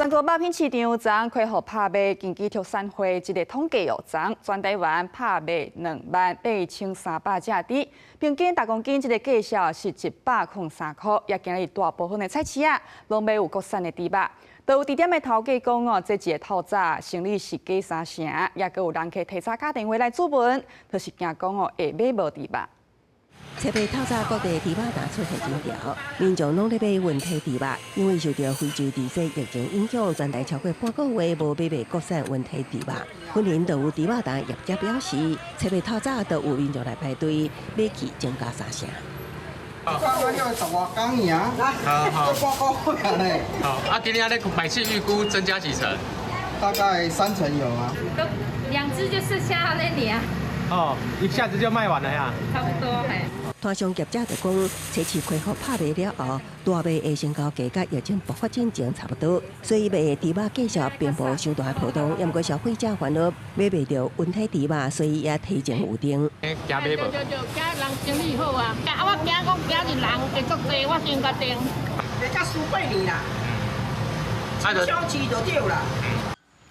全國肉品市場昨昏恢復拍賣，根據畜產會這个統計哦，昨昏全台灣拍賣28,300隻豬，平均逐公斤這个價數是103塊，也今日大部分的菜市仔攏買有國產的豬肉。都有豬店的頭家講哦，這一个透早生意是加三成，也閣有人客提早敲電話來諮詢，就是驚講哦會買無豬肉。冊八透早各地豬肉檔出現人潮，民眾攏咧買溫體豬肉，因為受著非洲豬瘟疫情影響，全台超過半個月無買賣國產溫體豬肉。雲林就有豬肉檔業者表示，冊八透早就有民眾來排隊買氣增加三成。剛剛要十外工爾，好好，半個月呢。好，啊，今年咧買氣預估增加幾成？大概三成有啊。都兩隻就剩下那裡啊。哦，一下子就賣完了呀？差不多嘿。攤商業者就講，初四恢復拍賣了後，大賣的成交價佮疫情爆發進前差不多，所以賣的豬肉價數並無傷大波動。毋過消費者煩惱買袂著溫體豬肉，所以也提前預定。驚買無？對對對，驚人生意好啊！啊，我驚講今日人會足濟，我先共訂。賣甲輸八年啦，小市就對啦。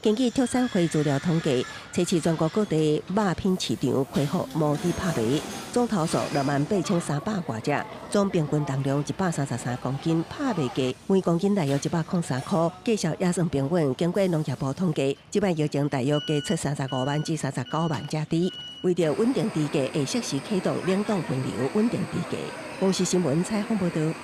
根據畜產會資料統計，初四全國各地肉品市場恢復模擬拍賣，總頭數68,300外隻，總平均重量133公斤，拍賣價每公斤大約103塊，價數也算平穩。經過農業部統計，這擺疫情大約加出35萬至39萬隻豬，為著穩定豬價，會適時啟動冷凍分流穩定豬價。公視新聞採訪報導。